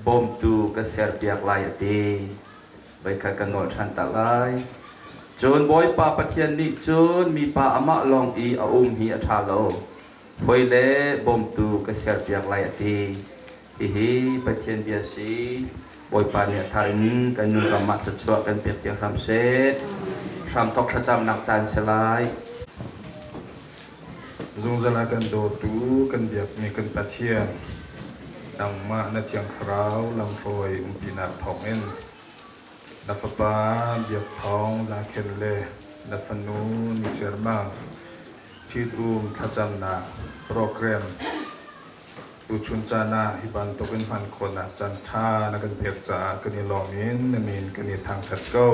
Bawmtu ka serpiak lai a ti. Voikhat ka nawl ṭhan ta lai. Cun Bawipa Pathian nih cun mipa amah lawng i a um hi a ṭha lo. Hawi le bawmtu ka serpiak lai a ti. Hihi Pathian bia si. Bawipa nih a thar in kan nun ram ah thluachuah kan pek piak hram seh. Hramthawk thlacamnak caan si lai. Zungzal a kan dawtu kan biakmi kan Pathian, nangmah na Thiang Thlarau lamhruai umpinak thawngin na Fapa Biak Thawng Za Khen le na fanu Ni Cer Mang ṭhitum thlacamnak program Tuchun caan ah hi bantukin hman khawhnak caan ṭha na kan pek caah kan i lawm in na min kan i thangṭhat ko.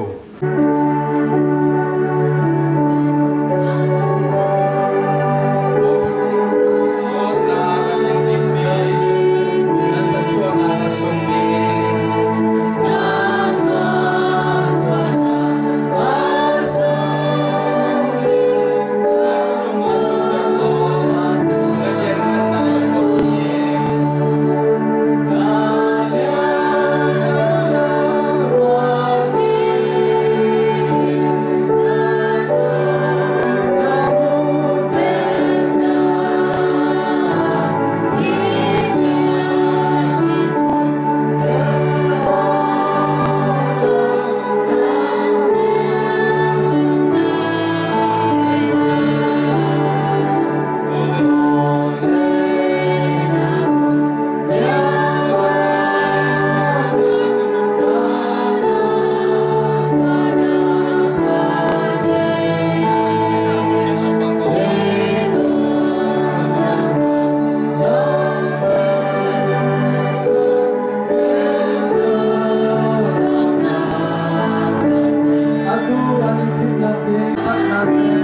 Atu an i ṭhitnak cu hngalh hna seh.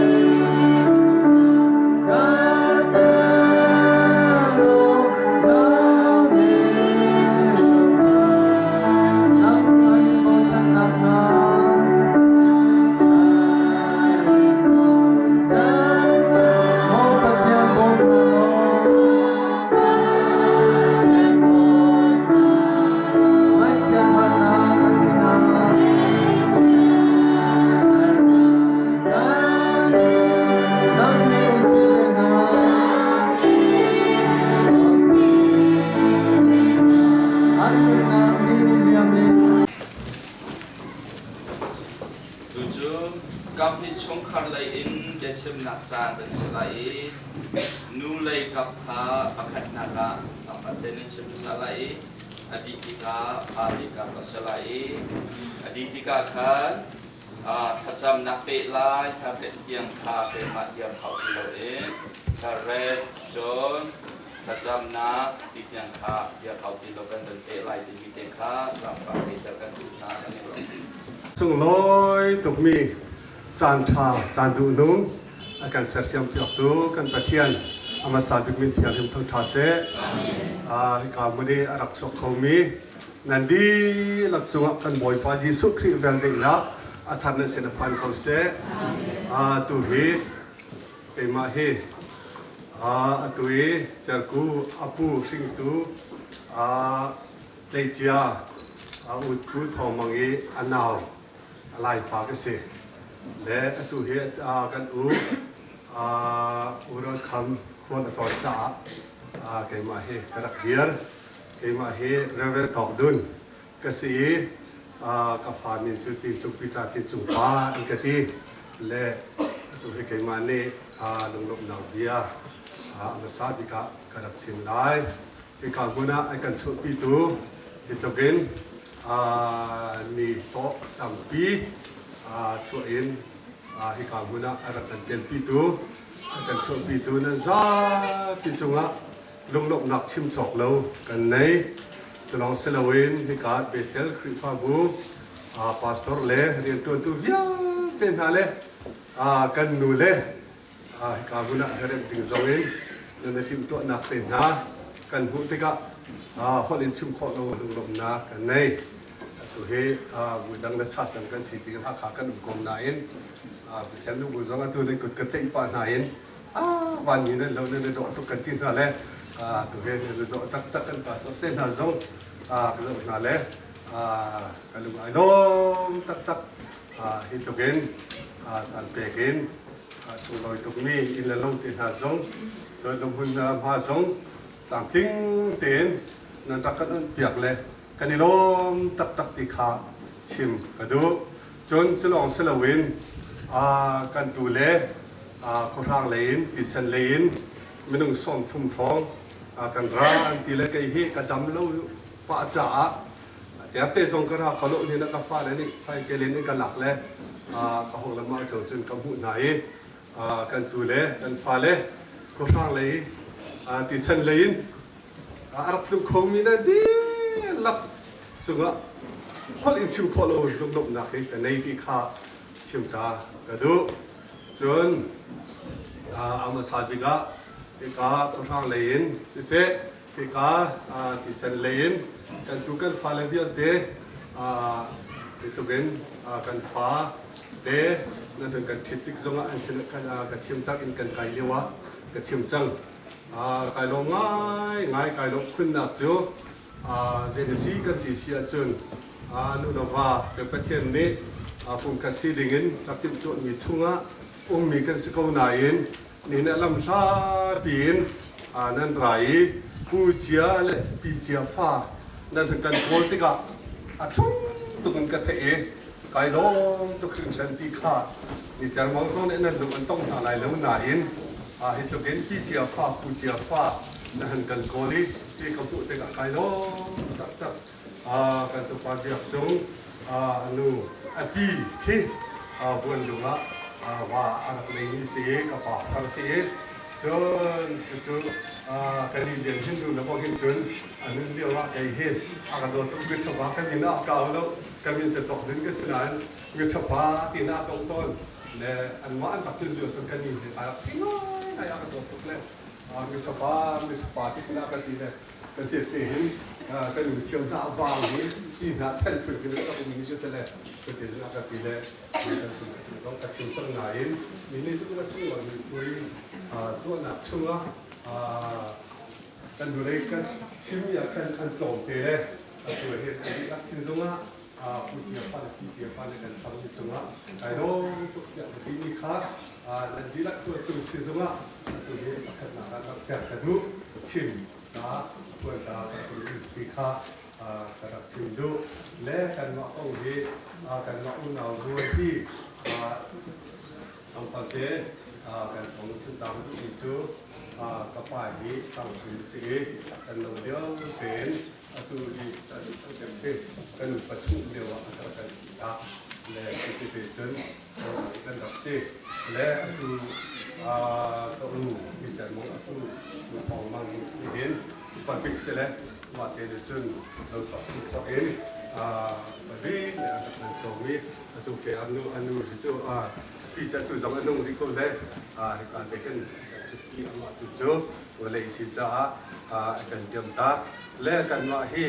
Tucu kaphnih chungkhar lei in biachimnak caan kan si lai i nu lei kap kha pakhatnak ah sangfat te nan chim hmasa lai i a dih tikah pa lei kap a si lai i a dih tikah khan thlacamnak peh lai thlarlet tiang kha keimah diam hau ti loin thlarlet cun thlacamnak ti tiang kha diam hau ti lo kan van peh lai timi te kha zaangfah theihter kan duh hna kan i lawm. Sunglawi tukmi caan ṭha caan duhnung a kan sersiam piaktu kan Pathian a hmasa bik min thianghlim thangṭha seh. Hika hmun i a rak chuak khomi nan dihlak cungah kan Bawipa Jesuh Khrih velngeihnak a thar nan sin a phan ko seh. Tu hi keimah hi atu i Cerku apu hringtu tleicia Utku Thawng Mang i a nau a Laipa ka si. Le atu hi kan u U Ral Kham khual a tlawn caah keimah hi ka rak dir. Keimah hi Reverend Tawk Dun ka si i ka fa min cu Tin Cung Peter Tin Cung Pa an ka ti. Le atu hi keimah nih lunglawmhnak bia hmasa bik ah ka rak chim lai. Hika hmun ah an kan chuahpitu hi tluk in ni hlawh tampi chuah in hika hmun ah a rak kan telpitu a kan chuahpitu nan zapi cungah lunglawmhnak chim cawk lo kan nei. Culawng si loin hika Bethel Khrihfabu pastor le rianṭuantu vialte hna le kan nu le hika hmun ah herem ding zong in nan i timhtuahnak te hna kan hmuh tikah holh in chim khawh lo lunglawmhnak kan nei. Atu hi bu dang le chat dang kan si ti Hakha kan um ko nain Bethel nu bu zong atu nan kut ka tlaih pah hna in vanmi nan lo nan i dawh tuk kan ti hna le tu hi nan i dawh taktak kan pastor te hna zong. Ka zoh hna le ka lung ai lawm taktak. Hi tluk in caan pek in sunglawi tukmi inn le lo te hna zong, cun lungmun hma zong tlamtling tein nan rak kan piak le kan i lawm taktak ti kha chim ka duh. Cun culawng si loin kan tu le khuahrang lei in tisen lei in minung 30 hrawng kan ra an ti le kei hi ka dam lo pah caah tiate zong ka ra kho lo ni na ka fale nih cycle in ka lak le ka hong lam ah cun ka hmuh hna i kan tu le kan fale khuahrang lei tisen lei in a rak tlung khomi na dihlak cungah holh in chim khawh lo lunglawmhnak hi ka nei ti kha chim ta ka duh. Cun a hmasa bik ah hika khuahrang lei in siseh, hika tisen lei in kan tu kan fale vialte hi in kan fa te nan kan ṭhit tik zongah an sin ka chim cang in kan kai lio ah ka chim cang. Kai lawm ngaingai. Kai lawmh khunnak cu zei na si kan ti si ahcun nu le va cu Pathian nih pumkhat si dingin rak timhtuahmi chungah ummi kan si ko nain nihin ah lamhla piin nan ra i pu cia le pi cia fa nan hun kan kawl tikah a thlum tuk in ka theih i kai lawm tuk hringhran ti kha ni cermang zong nih nan lung an tong hna lai lo nain hi tluk in pi cia fa pu cia fa na han kan kawl i ti ka hmuh tikah kai lawm taktak. Kan tupa Biak Cung nu a pi khi Buanlung ah va a rak nei si i ka pa kha si i cun cucu kan i zian hin nu na bawk hin cun a nun lio ah kei hi a ka dawt tuk. Miṭhapa ka min ah ka au lo, ka min cu Tawk Dun ka si nain miṭhapa tiin ah ka um tawn le anmah an rak tlun lio cun kan ni he aa rak thi ngaingai, a ka dawt tuk le miṭhapa miṭhapa ti khin a ka ti le ka ti te hin kan nu thiam hna a vang hi ci hna than phun khin ka um mi si le ka ti a ka ti le kan ka chim cang nain mi nih cu na sunglawi mi pui tuahnak chungah kan vawlei kan chimmi ah khan an tlawm te le atu hi an dihlak sin zongah pu cia fa le pi cia fa le kan tangmi cungah kai lawm tuk tiah ka timi kha nan dihlak tu tung sin zongah atu hi pakhatnak ah langhter ka duh. Chim ta tuan ta ka ti kha ka rak chim duh le kanmah kong hi kanmah unau rual hi tlawmpal te kan kong chim ta ka duhmi cu ka pa hi Sangpui a si i kan lo lio tein atu hi te kan upa chung lio ah a kan ti ta le cuti te cun kan rak si le atu ka u mi can mong atu thawng mang hin upa bik si le mah te nih cun zothok khawh in pali le an rak kan cawm i atu ke anu anu si cu pi ca tu zong a nung rih ko le hika te khin cuti amah tu cu vawlei si caah a kan diam ta le kanmah hi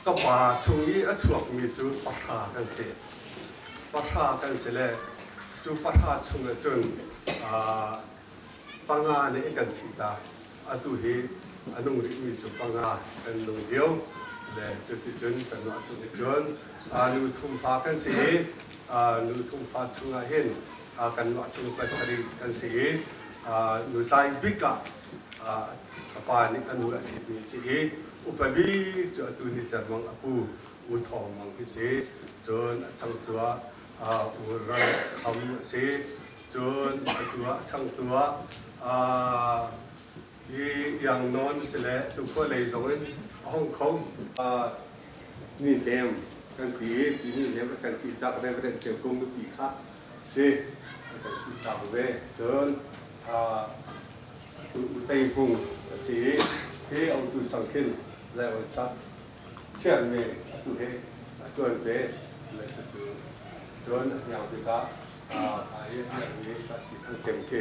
ka pa chung i a chuakmi cu pahra kan si. Pahra kan si le cu pahra chungah cun panga nih kan thih ta. Atu hi a nung rihmi cu panga kan nung lio le cuticun kanmah chung i cun nu thum fa kan si i nu thum fa chungah hin kanmah chung pasarih kan si i nu tlai bik ah ka pa nih a nu a ṭhitmi si i upa bik cu atu ni Cermang a pu U Thawng Mang hi si. Cun a changtu ah U Ral Kham a si. Cun atu ah a changtu ah hi Iang Nawn si le tukhua lei zong in a hung kho. Ni hnem kan ti i ti ni hnem a kan ti tak Reverend Ceu Kung nupi kha si a kan ti tak ve. Cun Tei Hmung a si i hi autu sang khin lai on chak chianmi atu hi a tuan ve le cucu cun a hniang bik ah hi hniang hi thang cem khi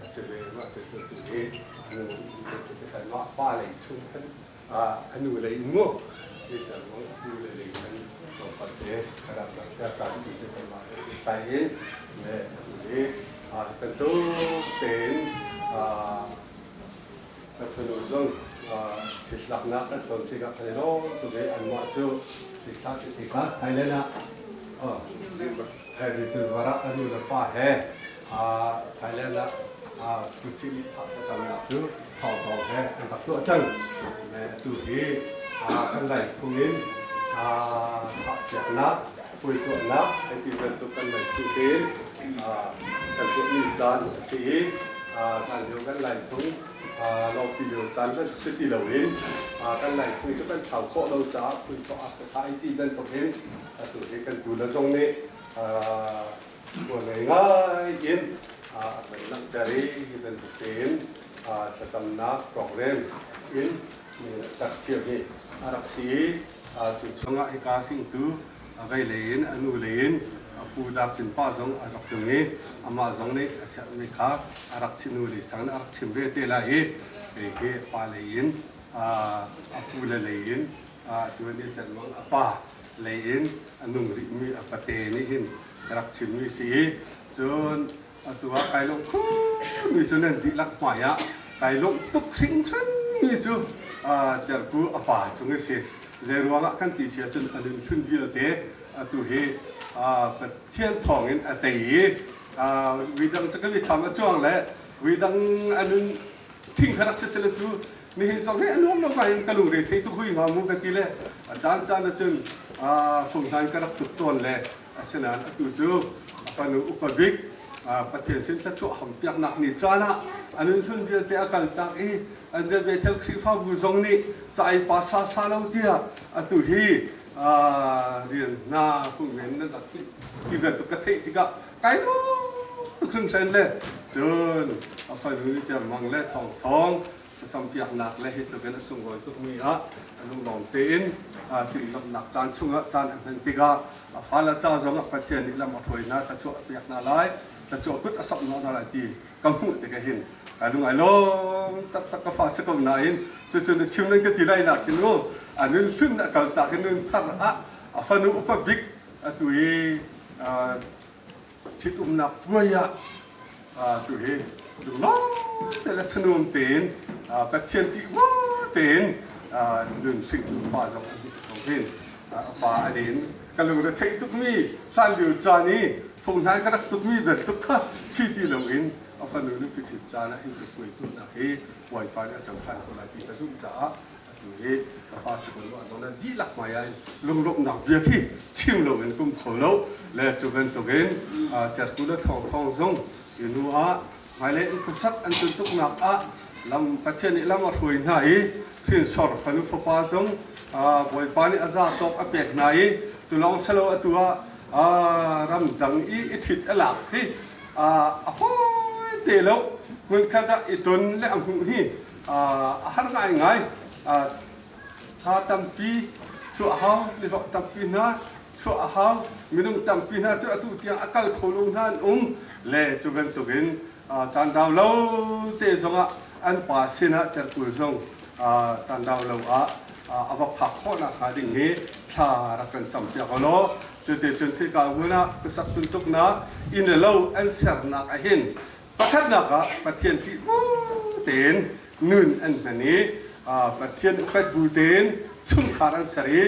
a si ve. Mah cucu tu hi nu si te kan mah pa lei chung khan a nu lei in mu hi cang a nu lei khan tlawmpal te ka rak langhter ta ti cu kanmah he tlai in le atu hi bantuk tein ka fanu zong Ṭhitlaknak kan ton tikah kan i lawm tuk i anmah cu ṭhitla ti si kha Thailand ah Rizulvar ah a nu le pa he Thailand ah Pusi nih thah thlacamnak cu thawngthawng he an rak tuah cang. Atu hi kan Lai phung in thahpiaknak, puai tuahnak hei ti bantuk kan Lai phung tein kan tuahmi caan a si i hlanlio kan Lai phung lawngpi lio caan kan si ti loin kan Lai phung cu kan thlau khawh lo caah phun thawh a si thai ti bantuk in atu hi kan tu le zong nih tuan ngei ngai in a kan langhter i hi bantuk tein thlacamnak program in sersiam hi a rak si i cu chungah hika hringtu a vei lei in a nu lei in a pu Dar Cin pa zong a rak tlung i amah zong nih a sianmi kha a rak chim nu lei sang nih a rak chim ve te lai i kei hi pa lei in a pu le lei in tuan i Cenmang a pa lei in a nung rihmi a pate nih hin rak chimmi si i cun atu ah kai lawmh khunmi cu nan dihlak hmai ah kai lawmh tuk hringhran mi cu Cerku a pa cung a si. Zei ruangah kan ti si ahcun a nun hlun vialte atu hi Pathian thawngin a tei i vidang cu kan i thlam a cuang le vidang a nun thing kha rak si sile cu nihin zong hi a nuam lo ngai in ka lungre thei tuk hui hnga mu ka ti le a caan caan ahcun fung hlan ka rak tuk tawn le Asinain atu cu a fanu upa bik Pathian sin thluachuah hampiaknak ni caan ah a nun hlun vialte a kaltak i an Bethel Khrihfabu zong nih ca pa sa sa lo tiah atu hi rian hna phungmen nan rak ti bantuk ka theih tikah kai tuk hringhran le cun a fanu ni Cermang le Thawng Thawng thlacampiaknak le hi tluk in a sunglawi tukmi ah a lunglawm tein tinglawmhnak caan chungah caan a hman tikah a fale ca zongah Pathian nih lam a hruai hna thluachuah a pek hna lai thluachuah kut a samh hna lai ti ka hmuh tikah hin ka lung ai lawm taktak. Ka fa si ko nain cucu na chim nan ka ti lai nak hin u a nun hlun a kaltak in nun thar ah a fanu upa bik atu i ṭhitumnak puai ah tu hi lunglawm te le thanuam tein Pathian ṭih bu tein nun hringtu pa zong an ko hin a pa a din. Ka lungre theih tukmi hlan lio caan i funghnai ka rak tukmi bantuk kha si ti loin a fanu nupi ṭhit caan ah hin puai tuahnak hi Bawipa nih a cohlan ko lai ti ka zumh caah atu hi ka fa si ko ah zong nan dihlak hmai ah lunglawmhnak bia khi chim loin kum kho lo le cu bantukin certu le thawngthawng zong hi hnu ah hmailei in khuasak an tuntuknak ah lam Pathian nih lam a hruai hna i hrinsor fanu fapa zong Bawipa nih a za tawk a pek hna i cu lawng selo atu ah ramdang i i ṭhit a lak hi a fawi te lo. Hmunkhat ah i ton le a hmuh hi a har ngaingai. Tha tampi chuah hau, nihlawh tampi hna chuah a hau. Minung tampi hna cu atu tiang a kal kho lo hna an um le cu bantukin caan rau lo te zongah an pa sinah cerkul zong caan rau lo ah a va phak khawhnak hnga ding hi thla rak kan campiak law cuticun khika hmun ah khuasak tuntuknak inn le lo an sernak ahhin pakhatnak ah Pathian ṭih bu tein nun an hman i Pathian upat bu tein chungkhar an ser i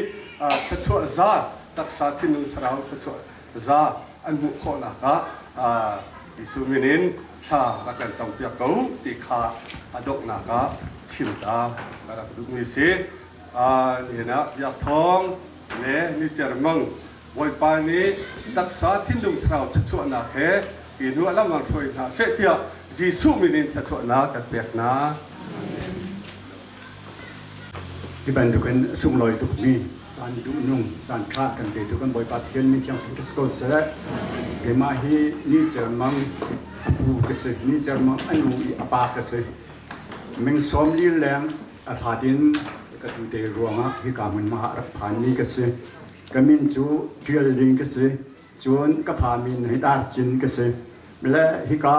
thluachuah za taksa thinlung thlarau thluachuah za an hmuh khawhnak ah Jesuh min in thla rak kan campiak ko ti kha a donghnak ah chim ta ka rak duhmi si. Nihin ah Biak Thawng le Ni Cer Mang Bawipa nih taksa thinlung thlarau thluachuahnak he hi hnu ah lam an hruai hna seh tiah Jesuh min in thluachuahnak kan pek hna. Hi bantukin sunglawi tukmi caan duhnung caan ṭha kan petu kan Bawipa Pathian min thiang thangṭhat ko seh. Keimah hi Ni Cer Mang a pu ka si. Ni Cer Mang a nu i a pa ka si. Ming sawm li leng a hlat in ka tute ruangah hika hmunhma ah rak phanmi ka si. Ka min cu Ṭial Ling ka si. Cun ka fa min hi Dar Cin ka si. Le hika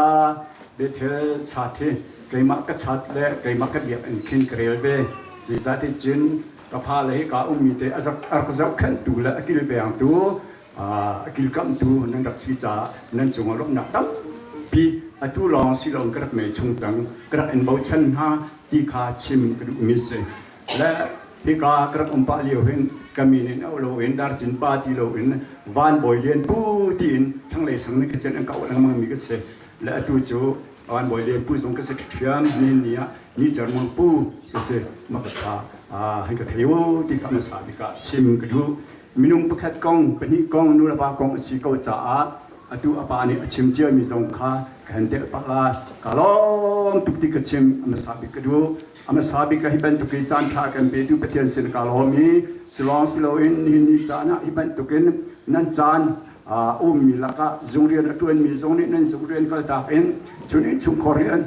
Bethel chat hi keimah ka chat le keimah ka biakinn khin ka rel ve. Zeicahti cun ka fale hika ummi te a rak zohkhenhtu le a kilvengtu, a kilkamhtu nan rak si caah nan cungah lawmhnak tampi atu lawng si loin ka rak ngei chung cang. Ka rak in bochan hna ti kha chim ka duhmi si. Le hika ka rak um pah lio hin ka min in auh loin Darcin pa ti loin Van Bawi Lian Pu tiin thlanglei sang nih kacen an ka auh lengmang mi ka si. Le atu cu Van Bawi Lian Pu zong ka si ṭhiam ni ni ah ni cer mang pu ka si ma ka tha hei ka thei u ti kha hmasa bik ah chim ka duh. Minung pakhat kong pahnih kong nu le pa kong a si ko caah atu a pa nih a chim ciami zong kha ka han telh pah lai. Ka lawm tuk ti ka chim a hmasa bik ka duh. A hmasa bik ah hi bantuk i caan ṭha kan petu Pathian sin ka lawm i culawng si loin nihin ni caan ah hi bantukin nan caan ummi lakah zung rian a ṭuanmi zong nih nan zung rian kaltak in cun innchungkhar rian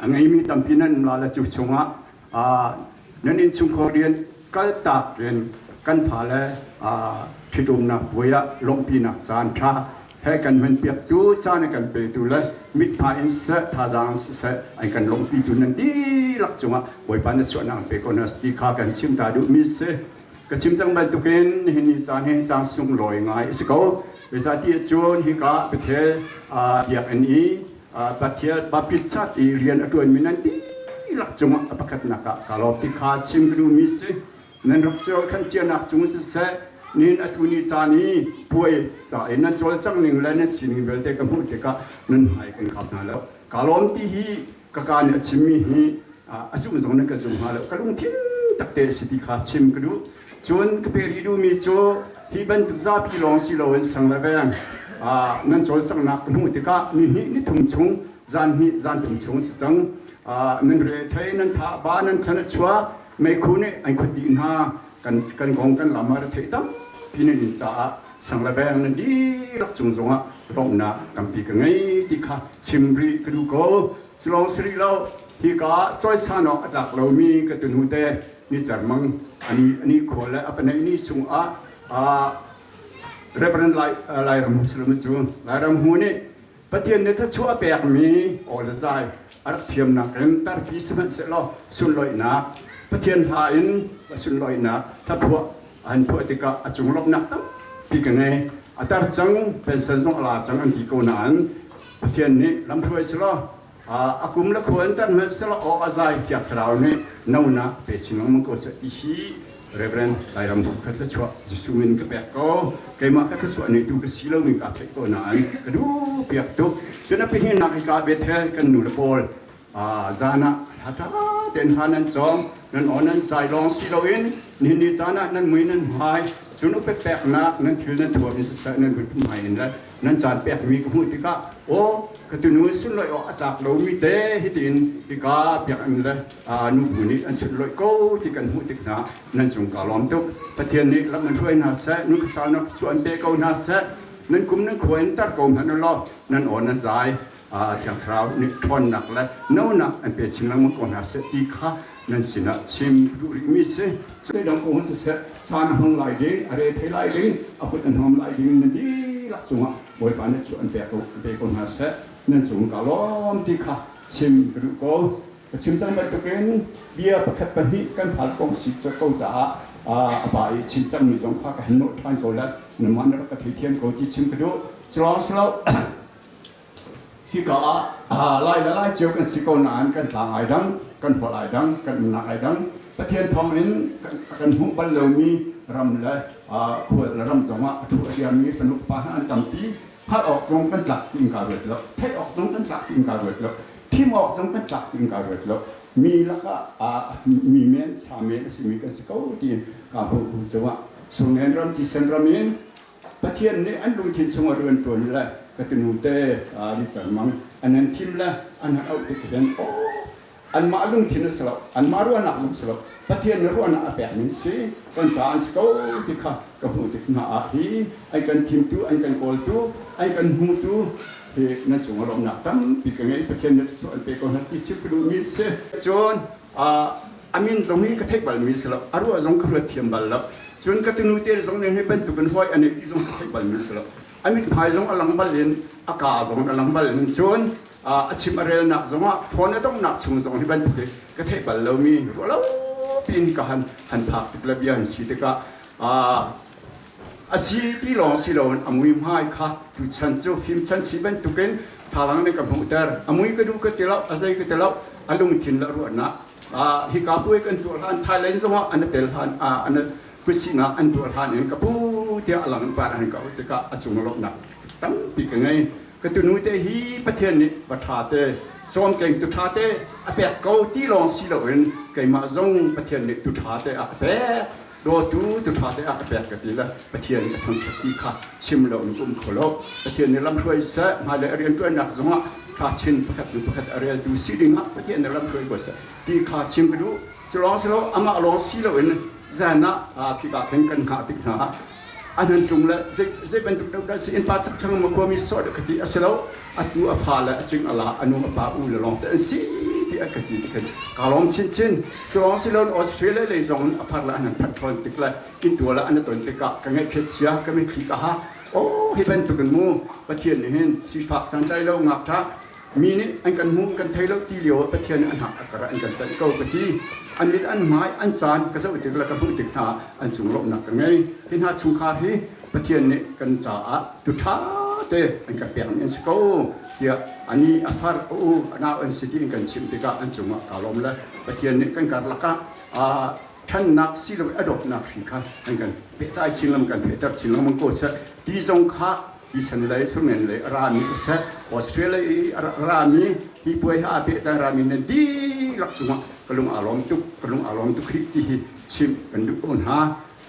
a ngeimi tampi nan um la le cu chungah nan innchungkhar rian kaltak in kan fale ṭhitumnak puai ah lawmhpinak caan ṭha he kan hman piaktu caan a kan petu le mithmai in siseh thazaang siseh an kan lawmhpitu nan dihlak cungah Bawipa na chuahnak pe ko na ti kha kan chim ta duhmi si. Ka chim cang bantukin nihin ni caan hi caan sunglawi ngai a si ko. Zeicahtiah cun hika Bethel biakinn i Pathian Baptist Church i rian a ṭuanmi nan dihlak cungah a pakhatnak ah ka lawm ti kha chim ka duhmi si. Nan rak cawl khan cianak cung siseh, nin atu ni caan i puai ca i nan cawlcangh ning le nan sining vialte ka hmuh tikah nan hmai kan khap hna lo. Ka lawm ti hi ka ka nih a chimmi hi a zumh zong nan ka zum hnga lo. Ka lungthin takte a si ti kha chim ka duh. Cun ka pe rih duhmi cu hi bantuk zapi lawng si loin sang le veng nan cawlcanghnak ka hmuh tikah ni hnih ni thum chung zan hnih zan thum chung si cang. Nan re thei nan tha ba nan thlan a chuak Meikhu nih an khut dih hna. Kan kan kong kan lam ah retheih tampi nan in caah sang le veng nan dihlak cung zongah lawmhnak tampi ka ngei ti kha chim rih ka duh ko. Culawng si rih lo, hika cawisan awk a tlak lomi ka tunu te ni cermang ani ani khua le a paneih ni chungah Reverend Lai Lairam Hu cu Lairam Hu nih Pathian nih thluachuah a pekmi aw le zai a rak thiamnak in tarpi sihmanhsehlaw sunlawihnak Pathian hla in sunlawihnak hlaphuah an phuah tikah a cung lawmhnak tampi ka ngei. A tar cang, pension zong a la cang an ti ko nain Pathian nih lamhruai selaw a kum le khua in tar hmanh selaw aw a zai tiah thlarau nih no na pe chin lengmang ko seh ti hi Reverend Lairam kha thluachuah Jesuh min ka pek ko. Keimah ka thluachuah neitu ka si lomi kaa theih ko nain ka duh piak tuk. Cun a pahnihnak hi ka Bethel kan nu le pawl zan ah hla tein hla nan cawng, nan aw nan zai lawng si loin nihin ni caan ah nan mui nan hmai, cun upat peknak nan thil nan thuam in siseh nan vun hmai in le nan caan pekmi ka hmuh tikah aw ka tunu sunlawih awk a tlak lomi te hitin hika biakinn le nubu nih an sunlawih ko ti kan hmuh tik hna nan cung ka lawm tuk. Pathian nih lam an hruai hna seh, nu sal nak su an pe ko hna seh, nan kum nan khua in tar ko hmanh law nan aw nan zai Thiang Thlarau nih ṭhawnnak le nonak an pe chin lengmang ko hna seh ti kha nan sinah chim duh rihmi si. Zeidang kong siseh, caan a hmang lai ding, a re thei lai ding, a kut a hnawm lai ding nan dihlak cungah Bawipa nih cu an pek ko, pe ko hna seh. Nan cung ka lawm ti kha chim ka duh ko. Ka chim cang bantukin bia pakhat pahnih kan hal kong si ko caah a pa i chim cangmi zong kha ka han nawh ṭhan ko lai. Nangmah na rak ka theithiam ko ti chim ka duh. Cuang silo Hika ah Lai le Lai cio kan si ko nain kan tlang ai dang, kan holh ai dang, kan umnak ai dang. Pathian thawngin kan hmuh bal lomi ram le khual le ram zongah a thu a diammi fanuk pa hna an tampi. Hngalh awk zong kan tlak tiin kaa ruat lo. Theih awk zong kan tlak tiin kaa ruat lo. Thim awk zong kan tlak tiin kaa ruat lo. Mi lakah mi men sa men a simi kan si ko tiin kaa hmuh bu cungah Sungen ram, Tisen ram in Pathian nih an lungthin chung a rian ṭuan le ka tunu te ni cangmang an nan thim le an han auh tik hin aw anmah lungthin a si lo, anmah ruahnak zong si lo, Pathian nih ruahnak a pek ning si kan caah an si ko ti kha ka hmuh tik hna ah hi an kan thimtu, an kan kawltu, an kan hmutu hi nan cung ah lawmhnak tampi ka ngei. Pathian nih an pe ko hna ti chim ka duhmi si. Cun a min zong hi ka theih balmi si lo, a ruah zong ka ruat thiam bal lo. Cun ka tunu te zong nih hi bantukin hawi a neih ti zong ka theih balmi si lo. A mithmai zong a lang bal in a kaa zong a lang bal in cun a chim a relnak zongah phone a donghnak chung zong hi bantuk hi ka theih bal lomi ruah lo piin ka han han phak tik le bia han si tikah a si ti lawng si loin a muihmai kha tuchan cu fimchan si bantukin thalang nih ka hmuhter. A mui ka duh ka ti lo, a zei ka ti lo, a lungthin le ruahnak. Hika puai kan tuah hlan Thailand zongah an tel hlan an kusinak an tuah hlan in ka pu tiah a lang par an ka tikah a cung lawmhnak tampi ka ngei. Ka tunu te hi Pathian nih va ṭha te cawmkeng tu ṭha te a pek ko ti lawng si loin keimah zong Pathian nih tu ṭha te a ka pek dawtu tu ṭha te a ka pek ka ti le Pathian ka thangṭhat ti kha chim lo in um kho lo. Pathian nih lamhruai seh, hmailei a rianṭuannak zongah ṭha chin pakhat hnu pakhat a reltu si dingah Pathian nih lamhruai ko seh ti kha chim ka duh. Cu lawng si lo, amah lawng si loin zan ah khika khin kan hngah tik hna ah an han tlung le zei bantuk dah si innpa chakthlang ma khuami sawh deuh khati a si lo atu a fa le a cing a la a nu a pa u le lawng te an si ti a ka ti tikhin ka lawm chinchin. Cu lawng si lo Australia lei zong in a far le an han phanh ṭhawn tik le inn tual ah an ton tikah ka ngaihchiat sia ka mitthli ka ha oh hi bantuk in mu Pathian nih hin sifak santlai lo ngakṭah mi nih an kan hmu kan thei lo ti lio ah Pathian nih an hak a kar ah an kan tanh ko ka ti. An mit an hmai an caan ka zoh tik le ka hmuh tik hna an cung lawmhnak ka ngei. Hi hna chungkhar hi Pathian nih kan caah tu ṭha te an kan pek mi an si ko tiah ani a far a u a nau an si ti in kan chimh tikah an cungah kaa lawm le Pathian nih kan karlak ah ṭhannak si lo a dawtnak hri kha an kan pehtlai chin lengmang kan fehter chin lengmang ko seh ti zong kha Mission lei sungen lei a rami siseh Australia i a rami hi puai ha pehtlai rami nan dihlak cungah ka lung aa lawm tuk ka lung aa lawm tuk hih ti hi chimh kan duh ko hna.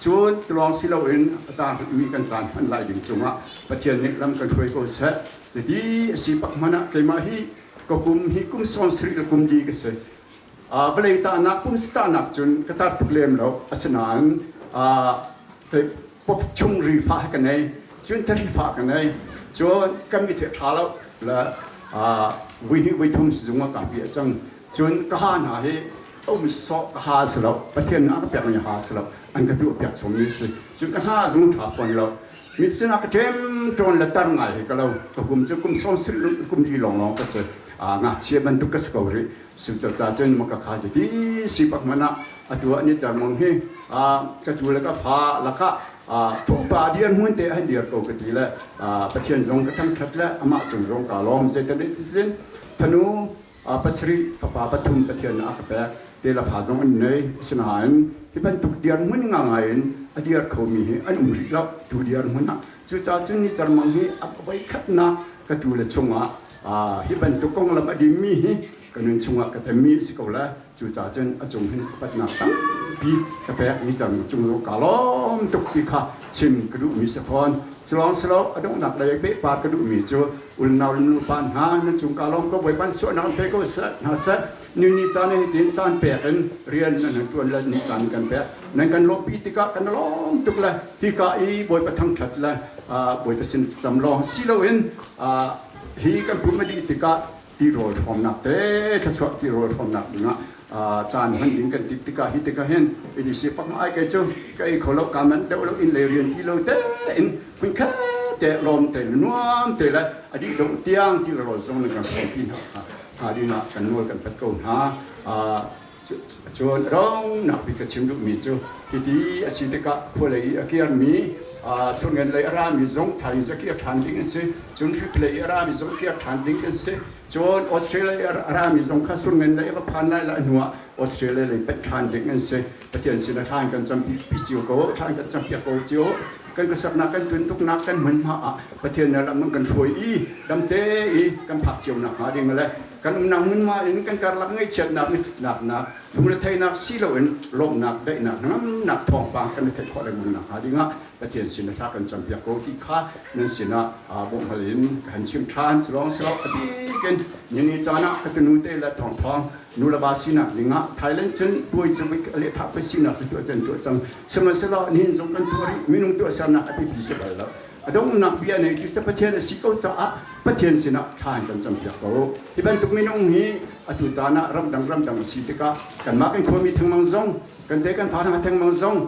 Cun culawng si loin a tang mi kan caan hman lai ding cungah Pathian nih lam kan hruai ko seh. Cuti a si pak hmanh ah keimah hi ka kum hi kum 70 le kum li ka si. Vawlei tahnak pum tahnak cun ka tar tuk lem lo. Asinain pop chung rifa ka nei cun tharifa ka nei cun kan mi the tha lo le vui hnih vui thum sizung ah ka pi a cang cun ka ha hna hi um sawh ka ha si lo Pathian na ka pek mi ha si lo an ka tuah piak chung mi si cun ka hna zung tha pon lo mit sinah ka ṭem ṭawn le tar ngai hi ka lo ka kum cu kum sawm kum li lawng lawng ka si ngakchia bantuk ka si ko rih. Cucaah cun maka kha ti si pak hmanh ah atu ah ni cermang hi ka tu le ka fa lakah pupa dir hmun te an dir ko ka ti le Pathian zong ka thangṭhat le amah cung zong ka lawm. Zeitin cin fanu pasarih fapa pathum Pathian a ka pek te le fa zong an nei. Asinain hi bantuk dir hmun ngangai in a dir khomi hi an um rih lo tu dir hmun ah. Cucaah cun ni cermang hi a voikhatnak ka tu le chungah hi bantuk konglam a dimmi hi ka nun chungah ka temmi a si ko lai. Cucaah cun a cung hin upatnak tampi ka pek mi cang cung zong kaa lawm tuk ti kha chim ka duhmi si fawn. Culawng silo a donghnak lei pehpar ka duhmi cu unau le nupa hna nan cung kaa lawm ko Bawipa suahnak in pe ko hna seh. Ni ni caan in tin caan pek in rian nan han ṭuan le ni caan kan pek nan kan lawmpi tikah kan lawm tuk le hika i Bawipa thangṭhat le Bawipa sin cam lawng si loin hi kan pum a dih tikah tirawl hrawmnak te thluachuah tirawl hrawmnak dingah caan hman ding kan tip tikah hi tikah hin ADC pak ma ai kai cu ka ei kho lo ka man deuh lo in lei rian ti lo te in hun khat te lawm te nuam te le a dih dong tiang ti rawl zong nan kan hrawm pi hna hnga ding ah kan nawl kan pat ko hna. Cun rong nak bik ka chim duhmi cu hiti a si tikah khualei i a kirmi surngen lei a rami zong thaizing cu a kir ṭhan ding an si. Cun hriplei i a rami zong kir ṭhan ding an si. Cun Australia i a rami zong kha surngen lei a va phan lai la hnuah Australia lei pet ṭhan ding an si. Pathian sinah thla kan campi cio ko, thla kan campiak ko cio. Kan khuasaknak kan tuntuknak kan hmunhma ah Pathian nih lam kan hruai i damte i kan phak cio nakhnga ding le kan umnak hmunhma in kan karlak ngaihchiatnak mitnak lungretheihnak si loin lawmhnak daihnak hnangamnak thawngpang kan i theih khawh lengmang nakhnga dingah Pathian sin thla kan campiak ko ti kha nan sinah bawmhhal in ka han chim ṭhan. Cu lawng si lo, a bikin nini caan ah ka tunu te le thawngthawng nu le va sinak dingah Thailand cun puai cu lehthah pui sinak cu tuah cun tuah cang sihmanhsehlaw nihin zong kan tuah rih. Minung tuahsernak a biapi si bal lo. A donghnak bia nei cu Pathian a si ko caah Pathian sinah thla in kan campiak ko. Hi bantuk minung hi atu caan ah ramdang ramdang a si tikah kanmah kan khuami thengmang zong kan te kan fa hna thengmang zong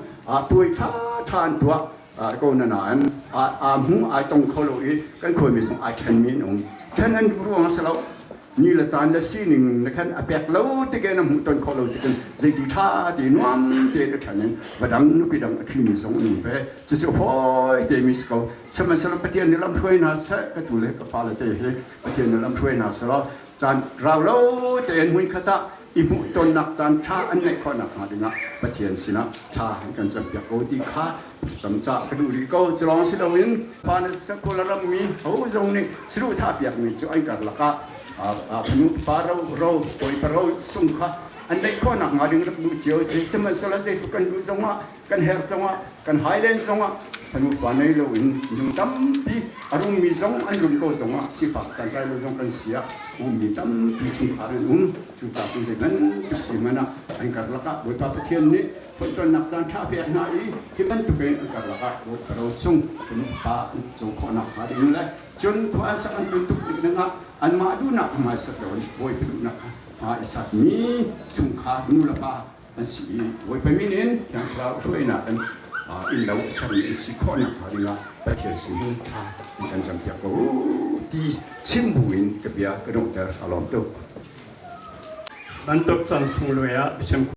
tuai ṭha ṭha an tuah ko na nain aa hmu ai tong kho lo i kan khuami zong ai ṭhenmi an um. Ṭhen an duh ruang a si lo. Ni le caan le sining na khan a pek lo tikin a hmuh ton khawh lo tikin zeiti ṭha ti nuam tein a ṭhan in va dang nupi dang a ṭhimi zong an um ve. Cucu fawi te mi si ko. Sihmanhsehlaw Pathian nih lamhruai hna seh ka tu le ka fale te hi Pathian nih lamhruai hna seh law caan rau lo tein hmunkhat ah. I hmuhtonnak caan ṭha an ngeih khawh nakhnga dingah Pathian sinah ṭha an kan campiak ko ti kha thlacam ka duh rih ko. Cu lawng si loin pa na Kawl rammi ho zong nih saduhthah piakmi cu an karlak ah fanu pa ro ro bawipa ro sung kha an neih khawh nakhnga ding rak duh cio si. Sihmanhsehlaw zeitluk kan duh zongah, kan herh zongah, kan hai len zongah fanu pa nei loin minung tampi a rummi zong an rum ko zongah sifak santlai lo zong kan si ah ummi tampi chungkhar an um. Cucaah cun zei bantuk si hmanh ah an karlak ah Bawipa Pathian nih fonhtonnak caan ṭha pek hna i hi bantuk in an karlak ah Bawipa ro sung kan pa an co khawh nakhnga ding le cun khua an sak an tun tuk tik dingah anmah duhnak kha hmaisat loin Bawipa duhnak kha hma i sakmi chungkhar nu le pa an si i Bawipa min in Thiang Thlarau hruainak in innlo a sermi an si khawh nakhnga dingah Pathian sin hin ṭha in kan campiak ko ti chim buin ka bia ka donghter. A lawm tuk. Bantuk caan sunglawi ah biachim.